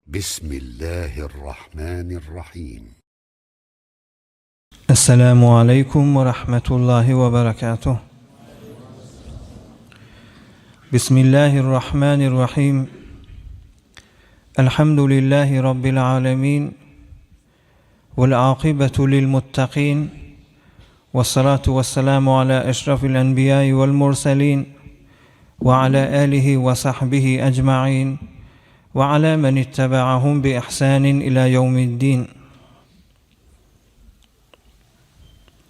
Bismillahirrahmanirrahim. Esselamu aleýkum we rahmetullahi we berekatuh. Bismillahirrahmanirrahim. Elhamdülillahi Rabbil alemin. Vel akibetu lil muttaqin. Ve salatu ve selamu ala eşrafil enbiyai vel murselin. Ve ala alihi ve sahbihi ecma'in. Ve ala men ittebaahum bi ihsanin ila yevmiddin.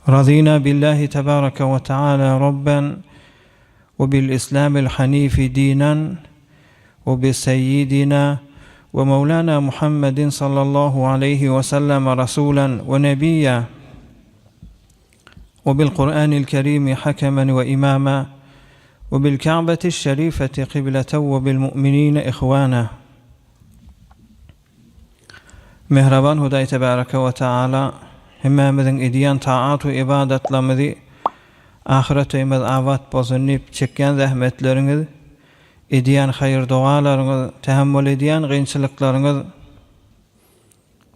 Razina billahi tebareke ve teala Rabben ve bil İslamil hanifi dinen ve bi seyyidina ve mevlana Muhammedin sallallahu aleyhi ve sellem rasulen ve nebiyya ve bil Kur'anil kerimi hakemen ve imama ve bil Ka'beti şerifeti kıbleten ve bil mu'minine ihvana. Mähriban Hudaý Tebareke we Taala hemmämiziň edýän taat we ybadatlarymyzy ahyret öýümiz abat bolsun diýip çekýän zähmetleriňiz, edýän haýyr-dogalaryňyz, tähemmül edýän gynçylyklaryňyz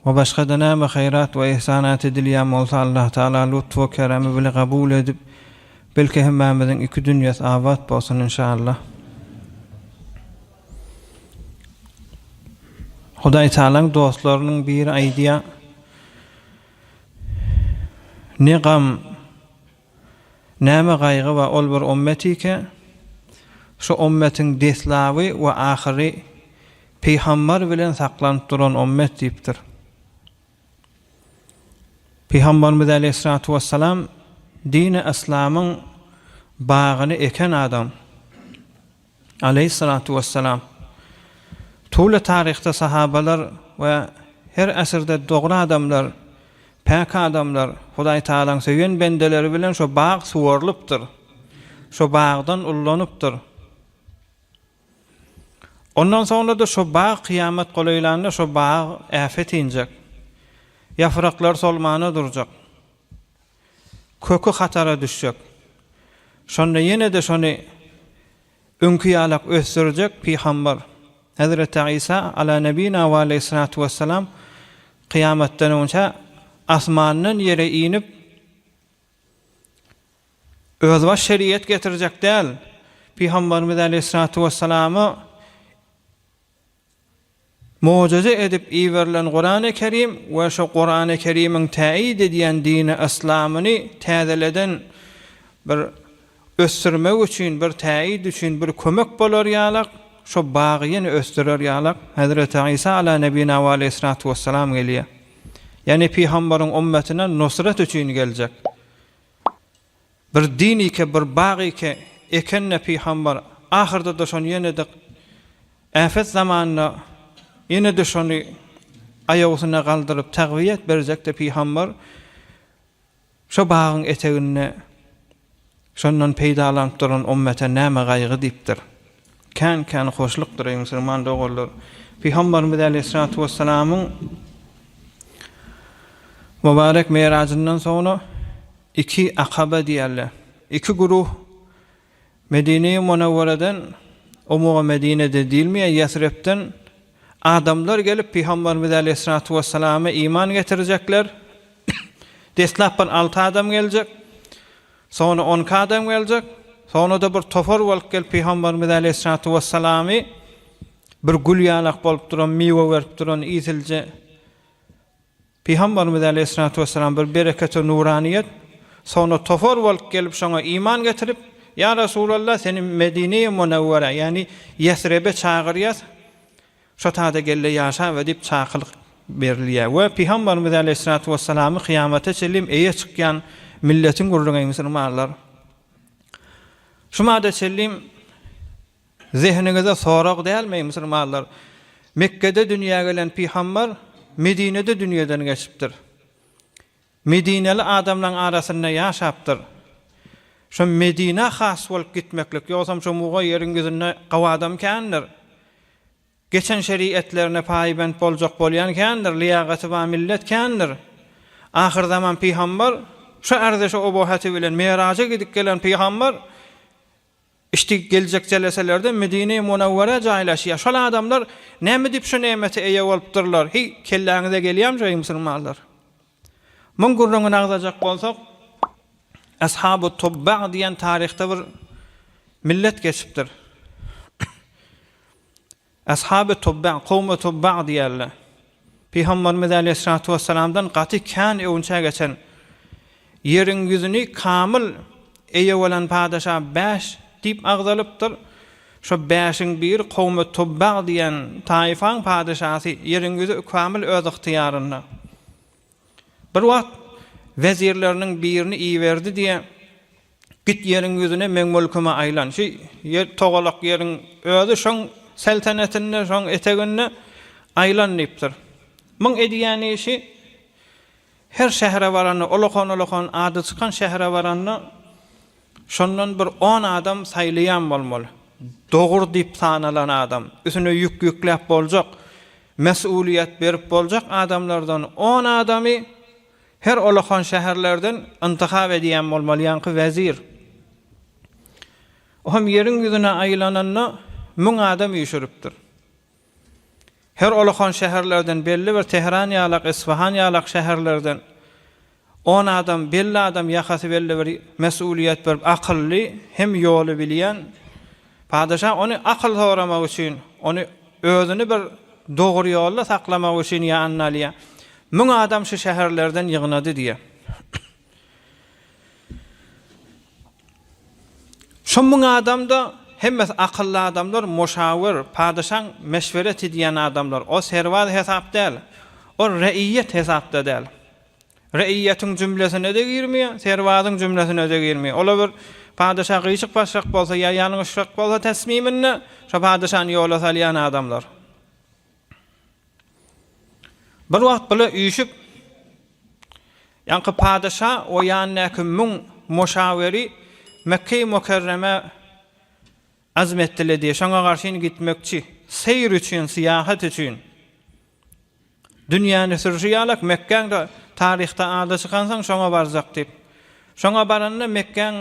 we başga-da näme haýrat we ihsanat edilýän bolsa Allah Taala lutf we keremi bile gabul edip belki hemmämiziň iki dünýesi abat bolsun inşallah. Hudaýtagalaň dostlarynyň biri aýdýar, Ne gam, näme gaýgy bar ol bir ommet ike, şo ommetiň deslaby we ahyry pygambar bilen saklanyp duran ommet diýipdir. Pygambarymyz aleýhissalatu wessalam dini yslamyň bagyny eken adam. Aleýhissalatu wessalam. Tuly taryhda sahabalar we her asyrda dogry adamlar, päk adamlar, Hudaý Tagalaň söýen bendeleri bilen şo bag suwarylypdyr. Şo bagdan ullanypdyr. Ondan soňra-da şo bag kyýamat golaýlanda şo bag äpet injek. Ýapraklar solmana durjak. Köki hatara düşjek. Şonda ýene-de şony öňki ýalak ösdürjek pygambar. Hezreti Isa, ala nebina we aleýhissalatu wessalam, kyýamatdan öňçä asmandan ýere inip, özbaş şeriat getirjek däl. Pygambarymyz aleýhissalatu wessalama Mugjyza edip iberilen Kurany Kerim we şo Kurany Kerimiň täýit edýän dini yslamyny täzeleden bir ösdürmek üçin bir täýit üçin bir kömek bolar ýalak şo bagy ýene ösdürer ýalak Hezreti Isa ala nebina we aleýhissalatu wessalam gelýär. Ýagny pygambaryň ummatyna nusrat üçin geljek. Bir din ike bir bag ike eken-de pygambar ahyrda-da şony ýene-de äpet zamanynda ýene-de şony aýagysyna galdyryp tagwiýet berjekdi pygambar şo bagyň eteginde şondan peýdalanyp duran ummete näme gaýgy diýipdir. Kän-kän hoşlukdyr eý musulman doganlar. Pygambarymyz aleýhissalatu wessalamyň mübarek merajyndan soňra Iki akaba diýerler. Iki guruh Medine-i Munawwaradan, omuga Medine-de diýilmeýär, Ýesrepden adamlar gelip Pygamberimiz aleýhissalatu wessalama iman getirjekler. Deslap bir alty adam geljek. Soňra onki adam geljek. Soňra-da bir topar bolup gelip Pygamberimiz aleýhissalatu wessalamy bir gül ýalak bolup duran, miwe berip duran isilje Pygamberimiz aleýhissalatu wessalam bir berekete nuraniýet, soňra topar bolup gelip şoňa iman getirip, Ýa Resulallah seni Medine-i Munewwere, ýagny Ýesrebe çagyrýas, şo tada gelde ýaşaber diýip çakylyk berilýär we Pygamberimiz aleýhissalatu wessalamy kyýamata çenli eýe çykýan milletiň gürrüňi musulmanlar. Şu mada çenli Zehiniňize sorag dälmi eý musulmanlar? Mekgede dünýä gelen pygambar Medinede dünýeden geçipdir. Medineli adamlaň arasynda ýaşapdyr. Şo Medinä has bolup gitmeklik, ýogsam şo muga ýeriň ýüzünde gawy adam kändir. Geçen şeriatlerine paýbent boljak bolýan kändir, lyýagaty bar millet kändir. Ahyrzaman pygambar şo ärde şo obohaty bilen meraja gidip gelen pygambar. Işdi geljek jeleselerde Medine-i Munawwara jaýlaşýar. Şol adamlar näme diýip şu nemete eýe bolupdyrlar? Heý, kelläňize gelýärmi şo eý musulmanlar? Muň gürrüňini agzajak bolsak, Ashabu Tubba diýen taryhda bir millet geçipdir. Ashaby Tubba, kowmy Tubba diýerler. Pygamberimiz aleýhissalatu wessalamdan gaty kän öwünçä geçen, ýeriň ýüzüni kamyl eýe bolan padeşa bäş diýip agzalypdyr. Şo bäşiň biri kowmy Tubba diýen taýfaň padeşasy, ýeriň ýüzi kamyl öz ygtyýarynda. Bir wagt wezirleriniň birini iberdi diýe, Git ýeriň ýüzüne meň mülküme aýlan. Şu ýer togalak ýeriň özi şoň seltenetinde, şoň eteginde aýlan diýipdir. Muň edýän işi her şähere baranda, ulakan-ulakan ady çykan şähere baranda şondan bir on adam saýlaýan bolmaly. Dogry diýip sanalan adam, üstüne ýük ýükläp boljak, mesulyýet berip boljak adamlardan on adamy Her olakan şäherlerden yntyhap edýän bolmaly ýaňky wezir. O hem ýeriň ýüzüne aýlananda müň adam üýşüripdir. Her olakan şäherlerden belli bir Tähran ýalak, Isfahan ýalak şäherlerden on adam, belli adam ýakasy belli bir mesulyýet berip akylly hem ýoly bilýän Padyşa ony akyl soramak üçin, ony özüni bir dogry ýolda saklamak üçin ýanyna alýar. Müň adam şu şäherlerden ýygnady diýýär. Şo müň adam-da hemmesi akylly adamlar, muşawir, padyşaň meşweret edýän adamlar. O serbaz hesap däl. O reýýet hesapda däl. Reýýetiň jümlesine-de girmeýär, serbazyň jümlesine-de girmeýär. Olar bir padyşa gyşyk-başrak bolsa ýa ýalňyşrak bolsa tesmiminde, şo padyşany ýola salýan adamlar. Bir wagt bular üýşüp, ýaňky padyşa o ýanyndaky müň muşaweri Mekge-i Mükerremä azm etdiler diýýär. Şoňa garşy gitmekçi. Seýr üçin, syýahat üçin. Dünýäni sürşi ýalak Mekgäň-de taryhda ady çykansoň şoňa barjak diýip. Şoňa baranda Mekgäň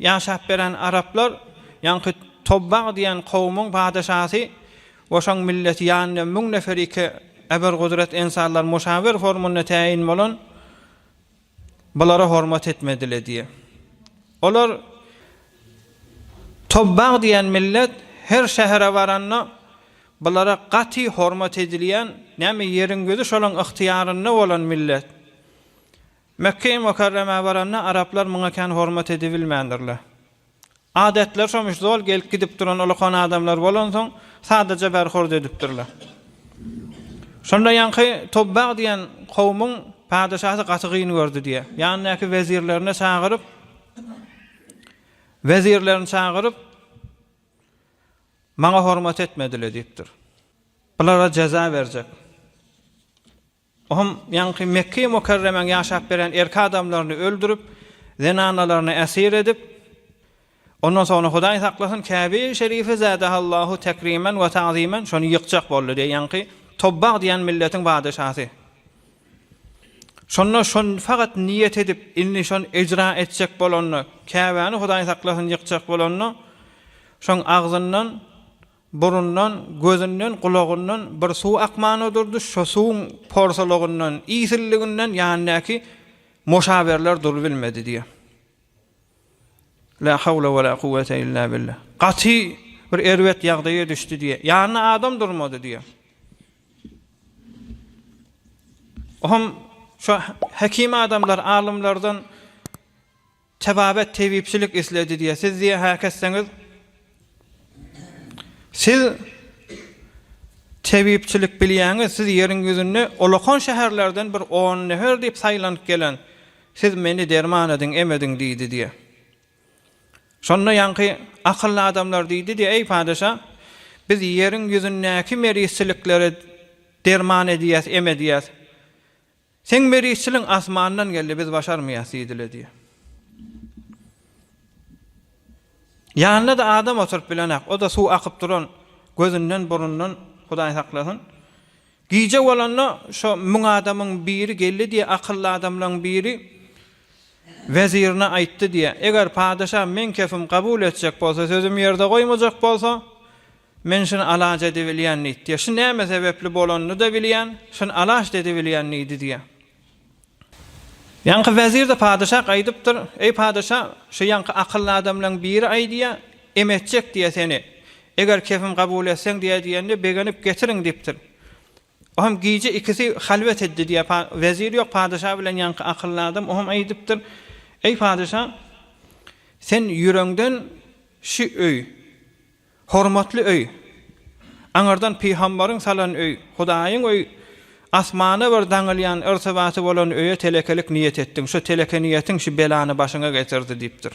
ýaşap beren araplar, ýaňky Tobbag diýen kowumyň padyşasy we şoň milleti ýanynda müň nefer iki eber-gudrat ensarlar muşawir formunda täýin bolan Bulara hormat etmedile diýe. Olar Tobbag diýen millet her şähere baranda bulara gaty hormat edilýän, näme ýeriň gözi şolaň ygtyýarynda bolan millet. Mekge-i Mükerremä baranda araplar muňa kän hormat edibilmändirler. Adetler şomuş zol gelip gidip duran ulakan adamlar bolansoň sadaja berhurd edipdirler. Şonda ýaňky Tobbag diýen kowumyň padyşasy gaty gyn gördi diýýär. Ýanyndaky wezirlerini çagyryp wezirlerini çagyryp maňa hormat etmedile diýipdir. Bulara jeza berjek. Ohm, ýaňky Mekge-i Mükerremäň ýaşap beren erk adamlaryny öldürip, zenanalaryny esir edip, ondan soňra Hudaý saklasyn, Käbe-i Şerifi zädehallahu tekrimen we tagzimen şony ýykjak boldy diýýär, ýaňky Tobbag diýen milletiň padyşasy. Şonda şony fakat niýet edip, indi şony ejra etjek bolanda, Käbäni Hudaý saklasyn ýykjak bolanda, şoň agzyndan Burundan, gözünden, gulagyndan bir suw akmana durdy, şo suwuň porsalygyndan, iýsilliginden ýanyndaky moşawerler durubilmedi diýýär. La hawla we la kuwwete illa billah. Gaty bir erbet ýagdaýa düşdi diýýär. Ýanynda adam durmady diýýär. Ohm şo hekim adamlar, alymlardan Tebabet, tebipçilik isledi diýýär. Siz diýýär, häketseňiz, siz tebipçilik bilýäňiz, siz ýeriň ýüzünde ulakan şäherlerden bir on nefer diýip saýlanyp gelen, siz meni derman ediň, em ediň diýdi diýýär. Şonda ýaňky akylly adamlar diýdi diýýär, eý padyşa, biz ýeriň ýüzündäki merizçilikleri derman edýäs, em edýäs. Seň merizçiliň asmandan geldi, biz başarmaýas diýdile diýýär. Ýanynda-da adam oturyp bilenak, o-da suw akyp duran gözünden, burundan, Hudaý saklasyn. Gije bolanda şo müň adamyň biri geldi diýýär, akylly adamlaryň biri. wezirine aýtdy diýýär, Eger padyşa meň kefim kabul etjek bolsa, sözümi ýerde goýmajak bolsa, men şuny alaç edibilýän diýdi diýýär. Şu näme sebäpli bolanyny-da bilýän, şuny alaç-da edibilýän diýdi diýýär. Ýaňky wezir-de padyşa aýdypdyr, Eý padyşa, şu ýaňky akylly adamlaň biri aýdýar, em etjek diýýär seni. Eger kefim kabul etseň diýýär diýende, begenip getiriň diýipdir. O hem gije ikisi halwet etdi diýýär. Wezir ýok, padyşa bilen ýaňky akylly adam, o hem aýdypdyr, Eý padyşa, sen ýüreňden şu öý, hormatly öý, aňyrdan pygambaryň salan öý, Hudaýyň öý, asmana bir daňylýan yrtybaty bolan öýe telekelik niýet etdiň, şu teleke niýetiň şu belany başyňa getirdi diýipdir.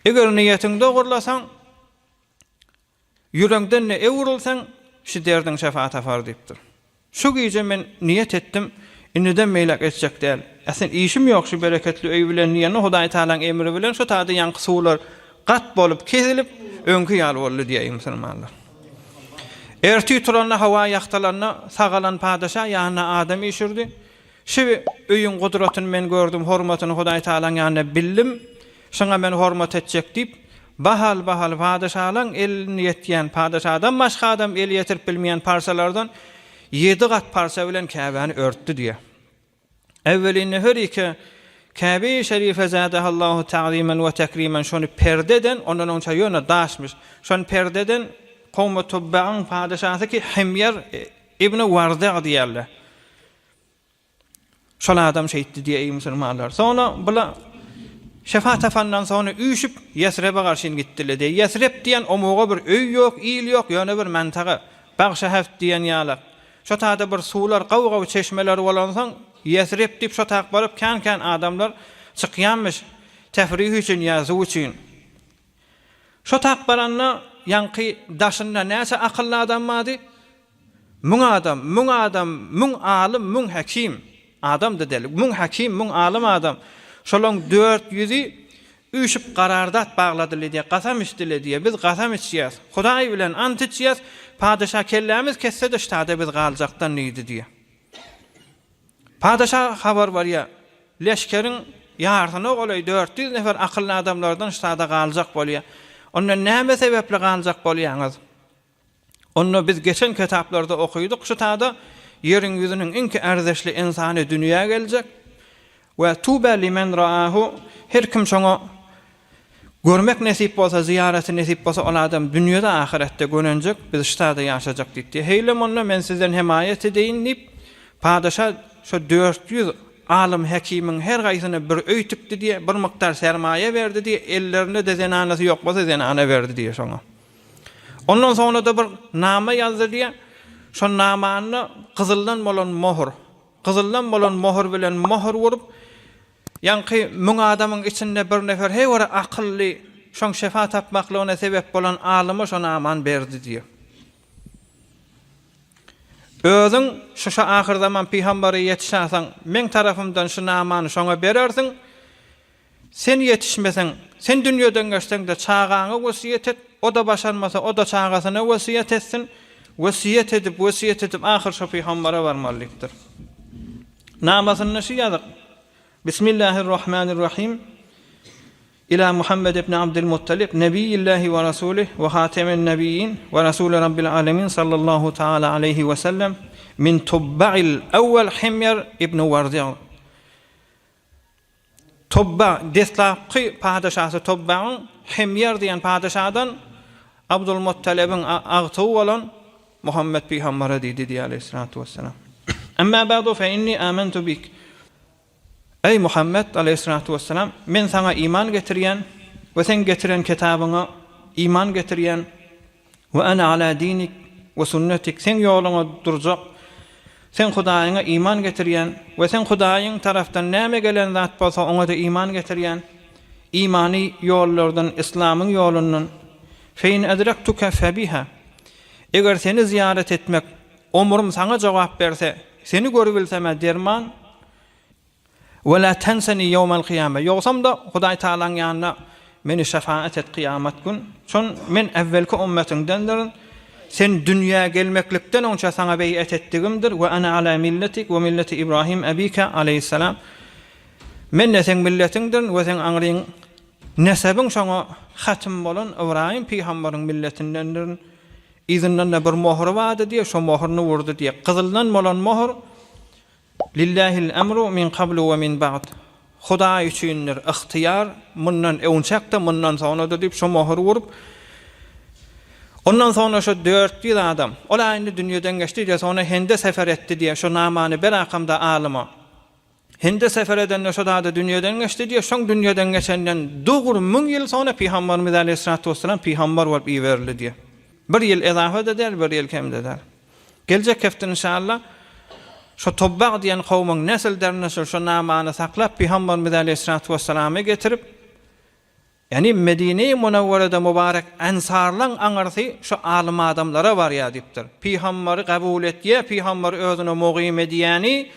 Eger niýetiňi dogurlasaň, Ýüregiňden-de öwrülseň, şu derdiň şefa tapar diýipdir. Şu gije men niýet etdim, indiden beýläk etjek däl. Aslynda işim ýok şu bereketli öý bilen diýende Hudaý Tagalaň emri bilen şu taýda ýaňky suwlar gat bolup kesilip, öňki ýaly boldy diýýär musulmanlar. Ertir turanda howa ýagtylanda sagalan padyşa ýanyna adam üýşürdi. Şu öýüň gudratyny men gördüm, hormatyny Hudaý Tagalaň ýanynda bildim. Şuňa men hormat etjek diýip, bahal-bahal padyşalaň elini ýetýän, padyşadan başga adam eli ýetirip bilmeýän parçalardan ýedi gat parça bilen Käbäni örtdi diýýär. Äwwelinde her iki Käbe-i Şerife zädehallahu ta'zimen we tekrimen şony perde eden, ondan oňça ýöne daşmyş. Şony perde eden kowmy Tubbagyň padyşasy ki Himýer ibn Wardag diýerler. Şol adam şeýtdi diýe eý musulmanlar. Soňra bula şefa tapandan soňra üýşüp Ýesrebe garşyn gitdile diýe. Ýesreb diýen omuga bir öý ýok, il ýok, ýöne bir mantaga, Bagşaheft diýen ýalak. Şo tada bir suwlar, gawy-gawy çeşmeler bolansoň, Ýesreb diýip şo tak baryp kän-kän adamlar çykýanmyş, tefrih üçin ýa suw üçin. Şo tak baranda ýaňky daşynda näçe akylly adam bardy? Müň adam, müň adam, müň alym, müň hekim. Adam-da däl, müň hekim, müň alym adam. Şolaň dört ýüzi üýşüp garardat bagladyly diýýär, kasam içdile diýýär. Biz kasam içýäs. Hudaý bilen ant içýäs. Padyşa kellämiz kesse-de ştada biz galjakdan diýdi diýýär. Padyşa habar barýar. Leşgeriň ýarsyna golaý 400 nefer akylly adamlardan ştada galjak bolýar. Onda näme sebäpli galjak bolýaňyz? Onda biz geçen kitaplarda okydyk şu tada ýeriň ýüzüniň iňki ärzeşli ynsany dünýä geljek we tuba limen raahu her kim şoňa görmek nesip bolsa zyýaraty nesip bolsa ol adam dünýede ahyretde gönenjek biz şu tada ýaşajak diýipdi. Heýlem onda men sizden hemaýat edeýin diýip padyşa şo 400 alym hekimiň her gaýsyna bir öý tikdi diýe bir mukdar sermaýa berdi diýe ellerinde-de zenanasy ýok bolsa zenana berdi diýe şoňa. Ondan soňra-da bir nama ýazdy diýýär. Şol namany gyzyldan bolan mohur, gyzyldan bolan mohur bilen mohur urup, ýaňky müň adamyň içinde bir nefer heý bir akylly, şoň şefa tapmaklygyna sebäp bolan alyma şo namany berdi diýýär. Özüň şu şo ahyrzaman pygambary ýetişäsaň, meň tarapymdan şu namany şoňa berersiň. Sen ýetişmeseň, sen dünýeden geçseň-de, çagaňa wesýet et, o-da başarmasa, o-da çagasyna wesýet etsin. Wesýet edip, wesýet edip, ahyr şo pygambere barmaly diýipdir. Namasynda şu ýazyk, Bismillahirrahmanirrahim. Ila Muhammed ibn Abdylmuttalib, Nebiýillahi we Rasulih we Hatemin Nebiýin we Rasuli Rabbil Alemin sallallahu taala aleýhi we sellem min Tubba'il Awwal Himýar ibn Wardi'. Tubba, deslapky padyşasy Tubbagyň Himýar diýen padyşadan Abdulmuttalebiň agtygy bolan Muhammet pygambere diýdi diýýär aleýhissalatu wessalam. Emma ba'du fe inni amentu bik. Eý Muhammet aleýhissalatu wessalam, men saňa iman getirýän we seň getiren kitabyňa iman getirýän. We ana ala dinik we sunnetik, seň ýoluňa durjak, seň Hudaýyňa iman getirýän we seň Hudaýyň tarapdan näme gelen zat bolsa oňa-da iman getirýän, imany ýollardan, yslamyň ýolundan, Fe in edrektuke febiha, eger seni zyýarat etmek omrüm saňa jogap berse, seni görübilsem-ä derman, Ve la tenseni ýewmel kyýame, ýogsam-da Hudaý Tagalaň ýanynda meni şefaat et kyýamat gün, şon men äwwelki ümmetiňdendirin, sen dünýä gelmeklikden oňça saňa beýat etdigimdir, we ana ala milletik we milleti Ibrahim ebike aleýhissalam. Men-de seň milletiňdirin we seň aňryň nesebiň şoňa hatym bolan Ybraýym pygambaryň milletindendirin. Yzyndan-da bir mohry bardy diýýär, şo mohruny urdy diýýär. Gyzyldan bolan mohr, Lillahil emru min kablu we min ba'd. Hudaý üçindir ygtyýar, mundan öňçäk-de, mundan soňra-da diýip, şo mohry urup, ondan soňra şo 400 adam, ol-a indi dünýeden geçdi diýýär, soňra Hinde sefer etdi diýýär, şo namany ber akamda alyma. Hinde sefer edende şo zada dünýeden geçdi diýýär, şoň dünýeden geçenden dogry müň ýyl soňra Pygamberimiz aleýhissalatu wessalam pygamber bolup iberildi diýýär. Bir ýyl ezafa-da däl, bir ýyl kem-de däl. Geljek hepde inşallah şo Tobbag diýen kowumyň nesilden-nesil şo namany saklap Pygamberimiz aleýhissalatu wessalamy getirip, Ýagny Medine-i Munawwerede mübarek ensarlaň aňyrsy şu alym adamlara barýar diýipdir. Pygambary gabul etýär, pygambary özüne mugym edýäni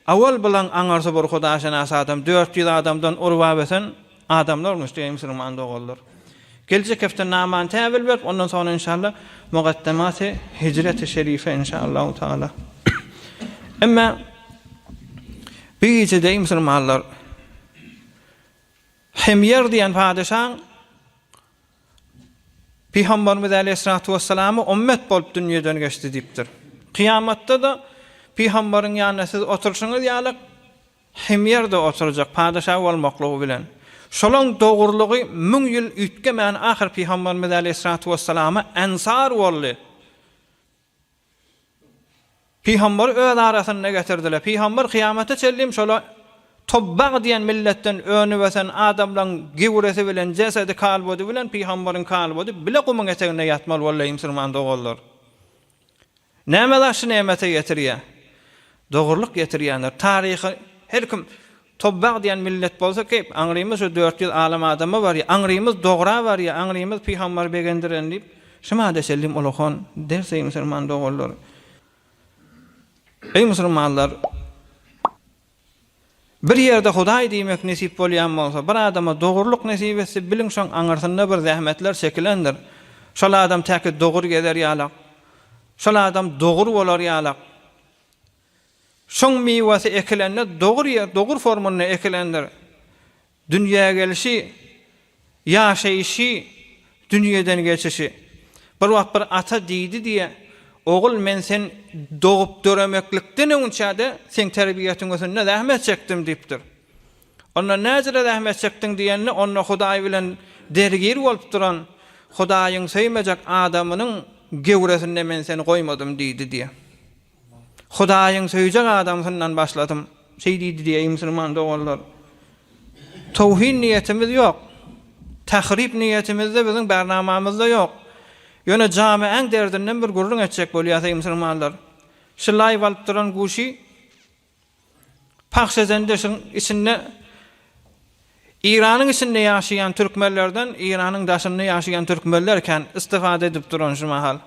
awal bulaň aňyrsy bir hudaşynas adam, 400 adamdan urup ösen adamlarmyş diýen musulman doganlar. Geljek hepde namany täwil berip, ondan soňra inşallah Mugaddematy Hijreti Şerife inşallahu taala. Emma bu gijede musulmanlar Hemýer diýen padyşaň Pygamberimiz äleyhissalatu wesselama ummet bolup dünýeden geçdi diýipdir. Kyýamatda-da Pygamberiň ýanynda siz oturyşyňyz ýaly Hemýer-de oturjak padyşa bolmaklygy bilen. Şolaň dogrulygy müň ýyl üýtgemän ahyr Pygamberimiz äleyhissalatu wesselama ensar boldy. Pygamberi öz arasynda getirdiler. Pygamber kyýamata çenlim şola Tobbag diýen milletden önüp ösen adamlaň gewresi bilen, jesedi, kalbody bilen pygamberiň kalbody bile gumuň eteginde ýatmaly boldy, eý musulman doganlar. Näme zat şu nemete ýetirýär? Dogrulyk ýetirýändir. Taryhy her kim Tobbag diýen millet bolsa keýp, aňrymyz şu 400 alym adama barýar, aňrymyz dogra barýar, aňrymyz pygambary begendiren diýip, şuma deşeldim ulakan ders eý musulman doganlar. Eý musulmanlar! Bir ýerde Hudaý diýmek nesip bolýan bolsa, bir adama dogrulyk nesip etse, biliň şoň aňyrsynda bir zähmetler çekilendir. Şol adam täki dogry gezer ýalak. Şol adam dogry bolar ýalak. Şoň miwesi ekilende dogry ýer, dogry formunda ekilendir. Dünýä gelşi, ýaşaýşy, dünýeden geçişi. Bir wagt bir ata diýdi diýe, Ogul men sen dogup döremeklikden öňçä-de seň terbiýetiň üstünde zähmet çekdim diýipdir. Onda näjele zähmet çekdiň diýende, onda Hudaý bilen dergir bolup duran, Hudaýyň söýmejek adamynyň gewresinde men seni goýmadym diýdi diýe. Hudaýyň söýjek adamsyndan başladym. Şeý diýdi diýeý musulman doganlar. Towhin niýetimiz ýok. Tahryp niýetimiz-de biziň barnamamyzda ýok. Ýöne jamiäň derdinden bir gürrüň etjek bolýas eý musulmanlar. Şu laýw alyp duran guşy Pahş edende şuň içinde Eýranyň içinde ýaşaýan türkmenlerden Eýranyň daşynda ýaşaýan türkmenler kän istifada edip duran şu mahal.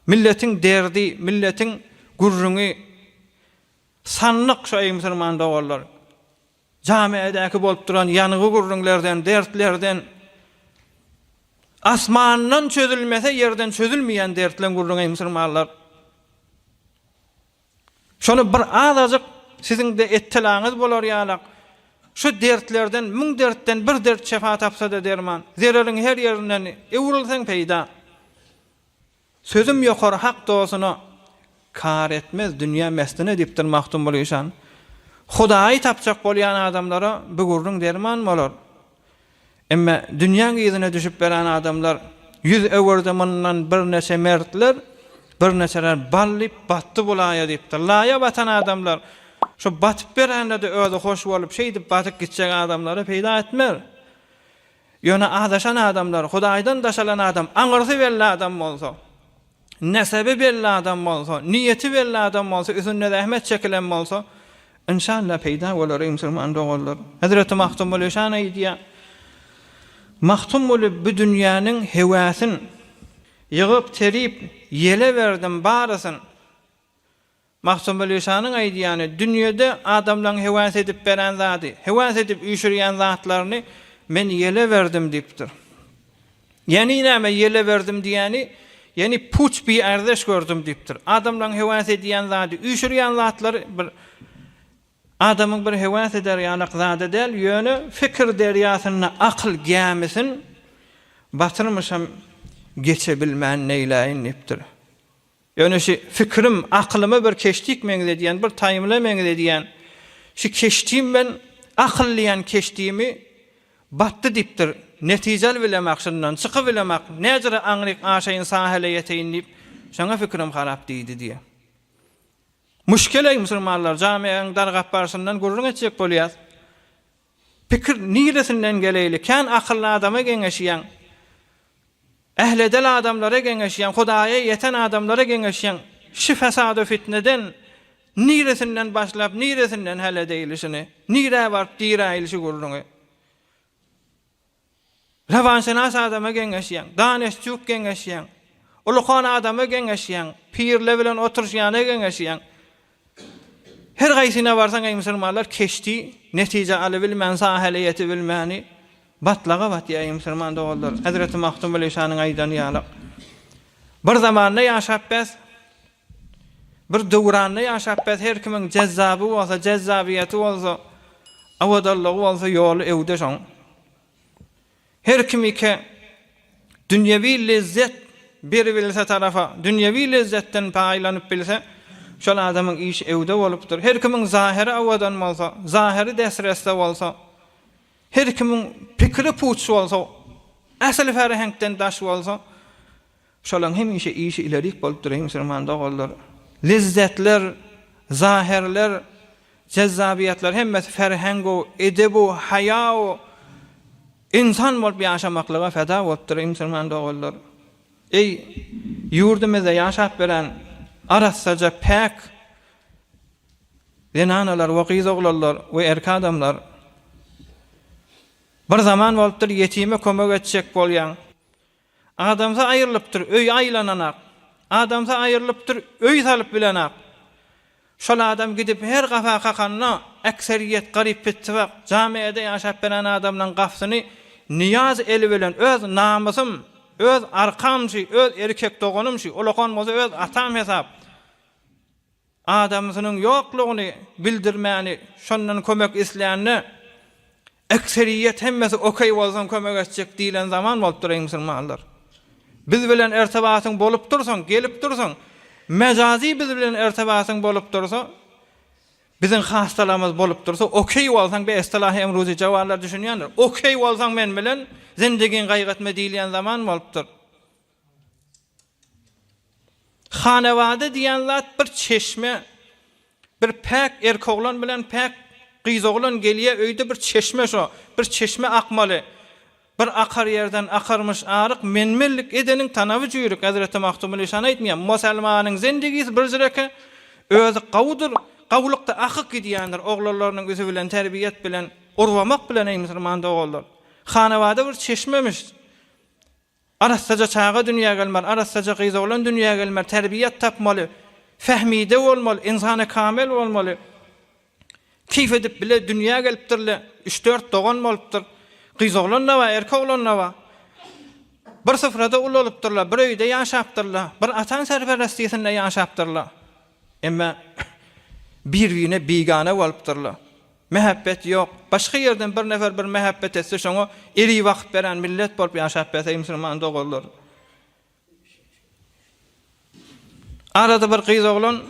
Milletiň derdi, milletiň gürrüňi sandyk şu eý musulman doganlar. Jamiadäki bolup duran ýangy gürrüňlerden, dertlerden asmandan çözülmese ýerden çözülmeýän dertleň gürrüňi eý musulmanlar. Şony bir azajyk siziň-de ettilaňyz bolar ýalak, şu dertlerden, müň dertden bir dert şefa tapsa-da derman, zereriň her ýerinden öwrülseň peýda. Sözüm ýokary hak dostuna, kar etmez dünýä mestine diýipdir Magtymguly işan. Hudaýy tapjak bolýan adamlara bu gürrüň derman bolar. Emma dünýäň yzyna düşüp beren adamlar ýüz öwürdi mundan birneçe mertler, birneçeler bal diýip batdy bu laýa diýipdir. Laýa batan adamlar şu batyp berende-de özi hoş bolup şeýdip batyp gitjek adamlara peýda etmez. Ýöne azaşan adamlar, Hudaýdan daşalan adam, aňyrsy belli adam bolsa, Nesebi belli adam bolsa, niýeti belli adam bolsa, üstünde zähmet çekilen bolsa, enşalla peýda bolar eý musulman doganlar. Hezreti Magtymguly şan aýdýar, Magtymguly bu dünýäniň hewäsin ýygyp terip ýele berdim barysyn. Magtymguly şanyň aýdýany, dünýede adamlaň höwes edip beren zady, höwes edip üýşürýän zatlaryny men ýele berdim diýipdir. Ýani näme ýele berdim diýýäni, ýani puç biärzeş gördüm diýipdir. Adamlaň höwes edýän zady, üýşürýän zatlary bir. Adamyň bir höwes eder ýalak zady däl, ýöne pikir derýasynda akyl gämisin batyrmyşam geçebilmän neýläýin diýipdir. Ýöne şi pikirim, akylyma bir keşdik meňzedýän, bir taýmyla meňzedýän şi keşdim ben akyl diýen keşdimi batdy diýipdir. Netije alybilemak şundan, çykybilemak, näjüre aňryk aşaýyn sahele ýeteýin diýip, şoňa pikirim harap diýdi diýýär. Muşkeleý musulmanlar jamiaň dargap barşyndan gürrüň etjek bolýas. Pikir niresinden geleýli, kän akylly adama geňeşýäň. Ähli-edel adamlara geňeşýäň, Hudaýa ýeten adamlara geňeşýäň. Şi fesad-u fitneden niresinden başlap, niresinden hal edeýli şuny? Nirä baryp diräýli şu gürrüňi? Rewanşynas adama geňeşýäň, daneşçuk geňeşýäň, ulukan adama geňeşýäň, pirle bilen oturyşýana geňeşýäň. Her gaýsyna barsaň eý musulmanlar keşdi, netije alybilmän, sahele ýetibilmäni batlaga batýar eý musulman doganlar. Hezreti Magtymguly şanyň aýdany ýaly. Bir zamanda ýaşap bes, bir döwranda ýaşap bes her kimiň jezzaby bolsa, jezzabiýeti bolsa, owadanlygy bolsa ýoly öwde şoň. Her kim ike dünýewi lezzet beribilse tarapa, dünýewi lezzetden paýlanyp bilse, şol adamyň işi öwde bolupdyr. Her kimiň zahyry owadan bolsa, zahyry desresde bolsa, her kimiň pikiri puç bolsa, asyl ferheňkden daş bolsa, şolaň hemişe işi ilerik bolupdyr, eý musulman doganlar. Lezzetler, zahyrlar, Jezzabiýetler hemmesi ferheng-u, edeb-u, haýa-u, ynsan bolup ýaşamaklyga feda bolupdyr, eý musulman doganlar! Eý, ýurdumyzda ýaşap beren arassaja, päk zenanalar we gyz-oglanlar we erk adamlar! Bir zaman bolupdyr, ýetime kömek etjek bolýaň. Adamsy aýrylypdyr, öýi aýlananak. Adamsy aýrylypdyr, öý salyp bilenak. Şol adam gidip her gapa kakanda, äkseriýet garyp-pittifak, jamiede ýaşap beren adamlaň gapsyny nyýaz eli bilen öz namysym, öz arkam şi, öz erkek doganym şi, ulakan bolsa öz atam hesap. Adamsynyň ýoklugyny bildirmäni şondan kömek islände, Ekseriýet hemmesi okey bolsaň kömek etjek diýlen zaman bolupdyr eý musulmanlar. Biz bilen ertebatyň bolup dursaň, gelip dursaň, mejazy biz bilen ertebatyň bolup dursa, biziň hastalarymyz bolup dursa, okey bolsaň be estilahy emruzi jawanlar düşünýändir. Okey bolsaň men bilen zindigiň gaýgy etme diýilýän zaman bolupdyr. Hanawada diýen zat bir çeşme, bir päk erkoglan bilen päk gyzoglan gelýä öýde bir çeşme şo, bir çeşme akmaly. Bir akar ýerden akarmyş aryk, menmenlik edeniň tanaby jüýrük, Hezreti Magtymguly şany aýtmaýar, musalmanyň zendigisi bir jüreke, özi gawudyr, gawulykda akyp gidýändir, oglanlarynyň üzi bilen terbiýet bilen, urbamak bilen eý musulman doganlar. Hanawada bir çeşmemiş. Arassaja çaga dünýä gelmeli, arassaja gyz-oglan dünýä gelmeli, terbiýet tapmaly, fehmide bolmaly, ynsany kamel bolmaly. Keýp edip bile dünýä gelipdirle, üç-dört dogan bolupdyr. Gyz-oglan-da bar, erkek-oglan-da bar. Bir syfrada ulalypdyrlar, bir öýde ýaşapdyrlar, bir ataň serperestisinde ýaşapdyrlar. Emma bir-birine bigana bolupdyrlar. Mähebbet ýok. Başga ýerden bir nefer bir mähebbet etse şoňa eri bakyp beren millet bolup ýaşap berse musulman doganlar. Arada bir gyz oglan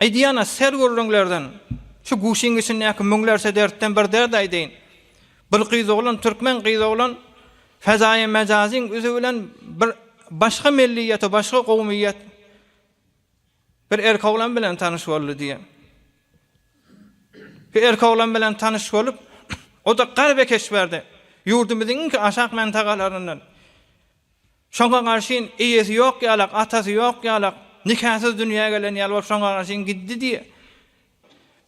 aýdýana ser gürrüňlerden şu guşyň içindäki müňlerçe dertden bir dert aýdaýyn. Bir gyz oglan türkmen gyz oglan fezaýy mejazyň üzi bilen bir başga milliýete başga gowmyýet Bir erkoglan bilen tanyş boldy diýýär. Bir erkoglan bilen tanyş bolup, o-da garbe keşberdi. Ýurdumyzyň iň aşak mentagalaryndan. Şoňa garşyn eýesi ýok ýalak, atasy ýok ýalak, nikasyz dünýä gelen ýaly bolup şoňa garşyn giddi diýýär.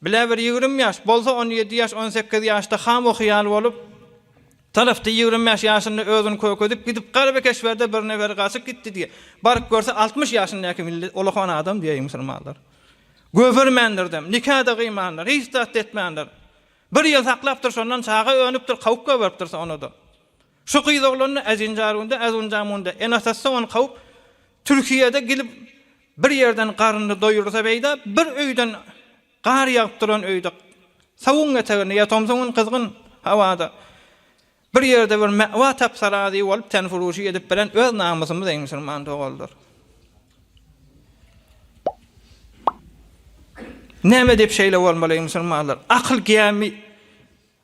Bile bir 20 ýaş, bolsa 17 ýaş, 18 ýaşda ham-u hyýal bolup, tarapda 25 ýaşynda özüni kökedip gidip garbe keşberde bir neberi gaçyp gitdi diýýär. Baryp görse 60 ýaşyndaky milli ulakan adam diýýär musulmanlar. Göbermändirdem, nika-da gyýmandyr, hiç zat etmändir. Bir ýyl saklapdyr, şondan çaga önüpdir, kawup göberipdir ony-da. Şu gyz oglanyny Äzinjarunda, Äzunjamunda ene-atasy ony kawup, Türkiýede gelip bir ýerden garnyny doýursa beýda, bir öýden. Gar ýagyp duran öýde, sowugyň eteginde ýa tomsuň gyzgyn howada bir ýerde bir mäwa tapsa razy bolup tenfuruşy edip bilen öz namysymyz eý musulman doganlar. Näme diýip şeýle bolmaly eý musulmanlar? Akyl gämi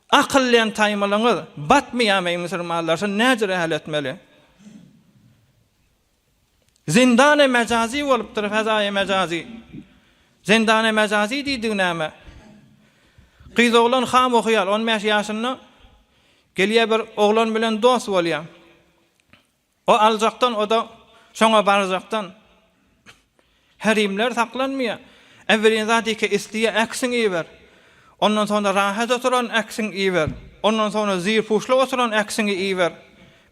akyl bilen taýmalyňyz batmaýarmy eý musulmanlar? Şony näjüre hal etmeli? Zindany mejazy bolupdyr, fezaýy mejazy. Zindany mejazy diýdigi näme? Gyz oglan ham ohyal, 15 ýaşynda gelýär bir oglan bilen dost bolýar. O aljakdan, o-da şoňa barjakdan. Härimler saklanmaýar. Äwelin zat eke isleýär, äksiň iber. Ondan soňra rahat oturan äksiň iber. Ondan soňra zirpuşly oturan äksiňi iber.